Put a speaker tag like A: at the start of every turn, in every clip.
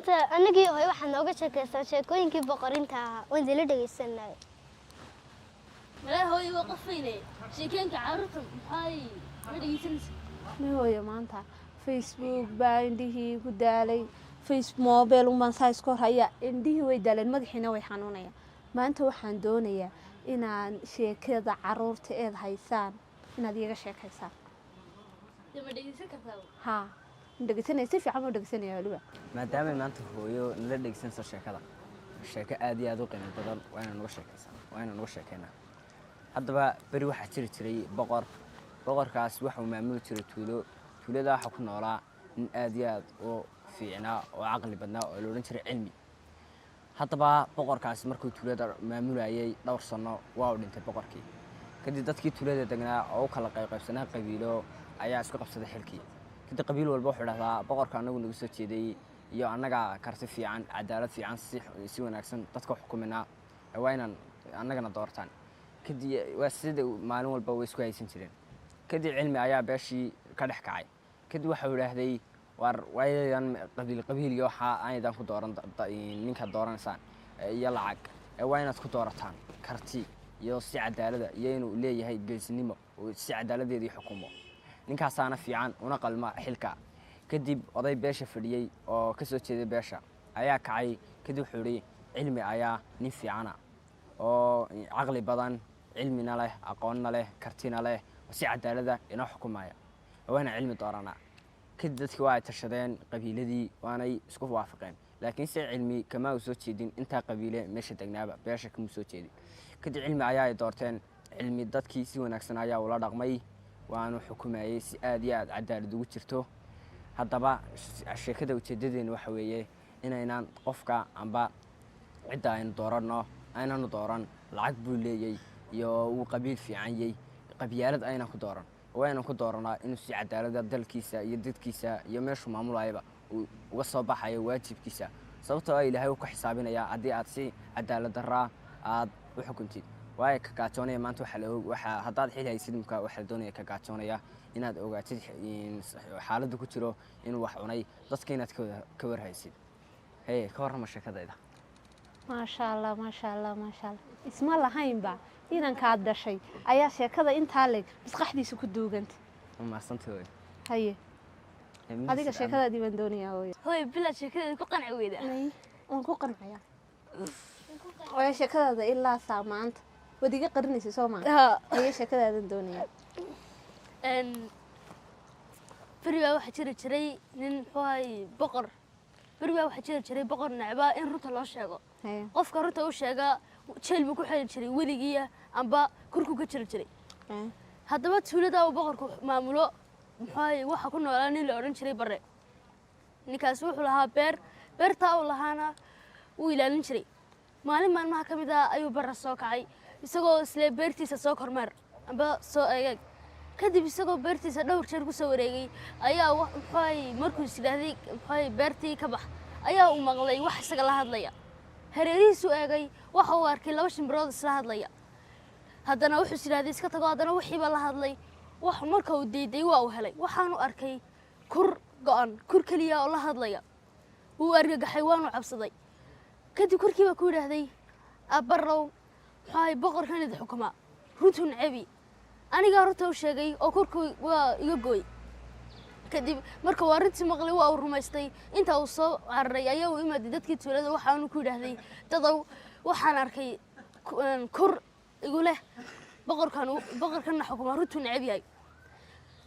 A: Maanta anagii hooyo waxaad nooga sheekaysaa sheekooyinkii boqorinta ahaa. Waan idinla dhegaysanay.
B: Malaa hooyo waa qofayne sheekeenka carruurta, maxay ma dhegeysanaysa?
C: Ma hooyo, maanta Facebook baa indhihii ku daalay. Face mobile unbaan saa isku hor haya, indhihii way daaleen, madaxiina way xanuunayaan. Maanta waxaan doonayaa inaan sheekada caruurta eed haysaan inaad iiga sheekaysaan.
B: Dee ma dhegeysan kartaa?
C: Haa, dhegeysanaya, si fiican baan u dhegeysanaya waliba.
D: Maadaamay maanta hooyo nala dhegeysanayso sheekada, sheeko aad iyo aad u qiimo badan waa inaan uga sheekaysan, waa inaan uga sheekeynaa. Haddaba beri waxaa jiri jiray boqor. Boqorkaas waxuu maamuli jiray tuulo. Tuulada waxaa ku noolaa nin aad iyo aad u fiicnaa oo caqli badnaa oo la odhan jiray Cilmi. Haddaba boqorkaas markuu tuulada maamulayay dhowr sano, waa uu dhintay boqorkii. Kadib dadkii tuulada degnaa oo u kala qaybqaybsanaa qabiilo ayaa isku qabsaday xilkii. Kadib qabiil walba wuxuu dhahdaa, boqorka anagu naga soo jeeday iyo annaga karti fiican, cadaalad fiican, si wanaagsan dadka u xukuminaa, waa inaan annagana doortaan. Kadib waa sida maalin walba way isku haysan jireen. Kadib Cilmi ayaa beeshii ka dhex kacay. Kadib waxau idhaahday, war waaydan qabiil qabiil iyo waxaa aanaydan ku dooran ninka dooranaysaan iyo lacag, waa inaad ku doorataan karti iyo si cadaalada iyo inuu leeyahay geesinimo oo si cadaaladeedii xukumo. Ninkaasaana fiican una qalma xilka. Kadib oday beesha fadhiyey oo ka soo jeeday beesha ayaa kacay. Kadib wuxuu idhi, Cilmi ayaa nin fiicana oo caqli badan, cilmina leh, aqoonna leh, kartina leh, oo si cadaalada inoo xukumaya, waana Cilmi dooranaa. Kadib dadkii waa ay tashadeen, qabiiladii waanay isku waafaqeen, laakiin se Cilmi kama uu soo jeedin intaa qabiile meesha degnaaba, beesha kama soo jeedin. Kadib Cilmi ayaa ay doorteen. Cilmi dadkii si wanaagsan ayaa ula dhaqmay, waanu xukumayey si aad iyo aad cadaalad ugu jirto. Haddaba sheekada ujeedadeenu waxa weeye inaynaan qofka amba cidda aynu dooranno aynanu dooran lacag buu leeyey iyo wuu qabiil fiicanyey, qabyaalad aynan ku dooran. Waynan ku dooranaa inuu si cadaalada dalkiisa iyo dadkiisa iyo meeshuu maamulayaba uu uga soo baxayo waajibkiisa, sababtoo ah Ilaahay uu ka xisaabinayaa haddii aad si cadaalad darraa aad u xukuntid. Waayo, ka gaajoonaya maanta waxaa la og waxaa haddaad xil haysid imka waxaa la doonaya ka gaajoonaya inaad ogaatid in xaaladda ku jiro, inuu wax cunay, dadka inaad ka warhaysid. Hee, ka warrama sheekadayda?
C: Maasha Allah, maasha Allah, maasha Allah. Isma lahaynba inankaad dhashay ayaa sheekada intaa leeg maskaxdiisa ku duuganta.
D: Mahadsantahay hooyo.
C: Haye, adiga sheekadaadii baan doonayaa, hooyo.
B: Hooy, bilaa sheekadeeda ku qanci weyda.
C: Waan ku qancaya. Hooyo, sheekadaada ilaa saa maanta waad iga qarinaysay, soo maa?
B: Haa.
C: Haye, sheekadaadan doonayaa.
B: Beri baa waxaa jiri jiray nin, muxuu ahay, boqor. Beri baa waxaa jiri jiray boqor necbaa in runta loo sheego. Qofka runta u sheega jeel buu ku xiri jiray weligiiya amba korkuu ka jiri jiray. Haddaba tuulada uu boqorku maamulo, muxuu ahay, waxaa ku noolaa nin la odhan jiray Bare. Ninkaasi wuxuu lahaa beer. Beertaa uu lahaana wuu ilaalin jiray. Maalin maalmaha ka mid ah ayuu Barre soo kacay isagoo isle beertiisa soo kormeer amba soo egeeg. Kadib isagoo beertiisa dhowr jeer kusoo wareegay ayaa muxuu ahay, markuu is yidhaahday, muxuu ahay, beertii ka bax, ayaa uu maqlay wax isaga la hadlaya. Hareerihiisuu eegay, waxa uu arkay laba shimbirood isla hadlaya. Haddana wuxuu is yidhahday iska tago. Haddana wixiiba la hadlay. Wax marka uu diiday waa uu helay. Waxaanu arkay kur go-an, kur keliya oo la hadlaya. Wuu argagaxay, waanu cabsaday. Kadib kurkii baa ku yidhaahday, abarrow, muxuu ahay, boqorkan idi xukumaa runtuu nacebi. Anigaa runta u sheegay oo kurku waa iga gooy. Kadib marka uu arrintii maqlay, waa uu rumaystay. Inta uu soo cararay ayaa uu imaaday dadkii tuulada. Waxaanu ku yidhaahday, dadow, waxaan arkay kur igu leh boqorkan boqorkanna xukumaa runtuu neceb yahay.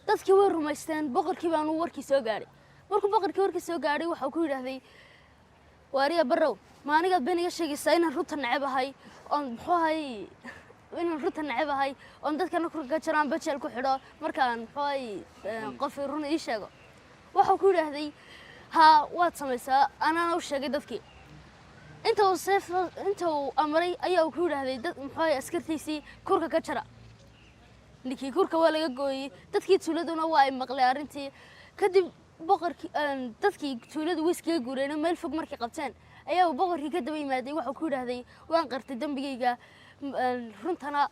B: Dadkii way rumaysteen. Boqorkii baanu warkii soo gaadhay. Markuu boqorkii warkii soo gaadhay, waxau ku yidhaahday, waariya Barrow, ma anigaad been iga sheegaysaa inaan runta neceb ahay oon, muxuu ahay, inaan runta neceb ahay oon dadkana kurka ka jaro aan bajeel ku xidho markaan, muxuu ahay, qof run ii sheego? Waxau ku yidhaahday, haa, waad samaysaa, anaana u sheegay dadkii. Inta uu seef inta uu amray ayaa uu ku yidhaahday dad, muxuu ahay, askartiisii, kurka ka jara ninkii. Kurka waa laga gooyey. Dadkii tuuladuna waa ay maqleen arrintii. Kadib boqorkii dadkii tuuladu way iskaga guureen oo meel fog markay qabteen ayaa uu boqorkii ka daba yimaaday. Waxuu ku yidhaahday, waan qartay dembigayga, runtana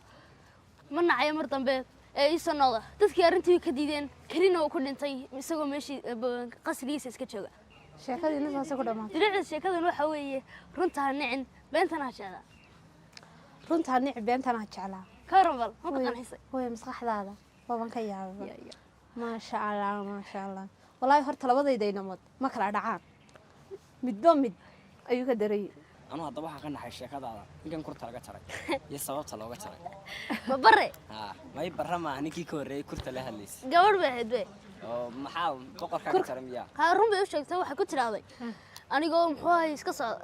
B: ma nacayo mar dambe ee ii soo noqda. Dadkii arrintii way ka diideen. Kelina uu ku dhintay isagoo meeshii qasrigiisa iska jooga.
C: Sheekadiina saasay ku dhamaatay.
B: Dulucda sheekadan waxa weeye: runta ha nicin, beentana ha jeclaa.
C: Runtaa nici, beentana ha jeclaa.
B: Ka waran bal, ma ku qancisay?
C: Hooyo, maskaxdaada waaban ka yaababa. Maasha Allah, maasha Allah. Walaahi horta labadayda inamood ma kala dhacaan, midba mid ayuu ka darayay.
D: Anuu haddaba waxaan ka naxay sheekadaada, ninkan kurta laga jaray iyo sababta looga jaray.
B: Ma bare?
D: Haa, may barra maaha, ninkii ka horreeyey kurta la hadlaysay.
B: Gabadh bay ahayd be.
D: Oo maxaa boqorkaa ka jaray miyaa?
B: Haa, run bay u sheegtay. Waxay ku tidhaahday anigoo muxuu ahay iska soo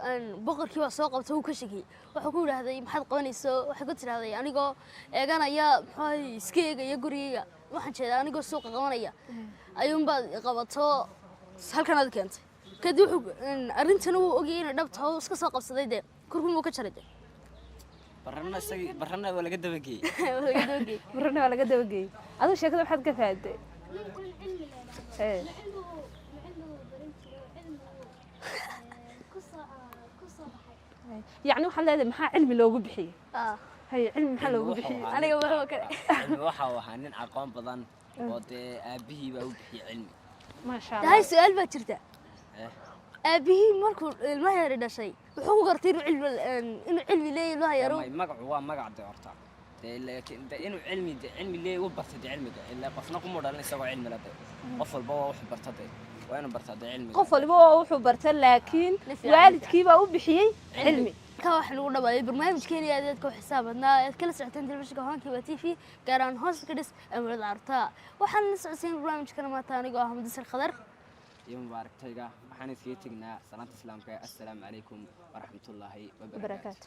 B: boqorkii baa soo qabtay, wuu ka shakiyey. Wuxuu ku yidhaahday, "Maxaad qabanayso?" Waxay ku tidhaahday, "Anigoo eeganaya, muxuu ahay, iska eegaya gurigayga, waxaan jeedaa anigoo suuqa qabanaya ayuunbaad qabato, halkan aad keentay." Kadib wuxuu arrintana wuu ogayay inay dhab taho, iska soo qabsaday dee, kurkun wuu ka jaray dee.
D: Barrana isagii, barrana waa laga dabageeyey.
B: Waa laga dabageeyey.
C: Marna waa laga dabageeyey. Adigu sheekada maxaad ka fahantay?
A: Ninkan cilmi leedahay. Cilmigu baran jiray oo cilmigu ku soo baxay.
C: Yacni waxaad leedahay maxaa cilmi loogu bixiyey?
B: Ah.
C: Haye, cilmi maxaa loogu
D: Wuxuu
C: bixiyey?
D: ahaa
B: Aniga waxba kale.
D: Cilmi waxa uu ahaa nin aqoon badan oo dee aabbihii baa u bixiyey cilmi.
C: Maasha
B: Tahay
C: Allah.
B: Su-aal baa jirta.
D: Eh.
B: Aabihii markuu ilmaha yari dhashay, wuxuu ku gartay inuu cilmi leeyahay ilmaha yaro?
D: May, magacu waa magac dee horta dee, laakiin dee inuu cilmi dee cilmi leeyahay u bartay dee cilmiga, ilaa qofna kuma dhalin isagoo cilmi la dee. Qof walba waa wuxuu barta dee, waa inuu bartaa dee cilmiga.
C: Qof waliba waa wuxuu barta, laakiin
B: Nin fiican.
C: waalidkii baa u bixiyey cilmi.
B: Halkaa waxaa nagu dhamaaday barnaamijkeeni adeedka u xisaab badnaa ead kala socoteen telefishinka Hoonkiiba TV, gaar ahaan Hoos ka dhis ee Mulada Carruurta. Waxaan la socodsiin barnaamijkana maanta anigoo ah Mudasir Khadar
D: iyo Mubaaragtayga. Waxaan iskaga tegnaa salaanta islaamka: assalaamu calaykum waraxmatullaahi wabarakaatu.
C: Barakaatu.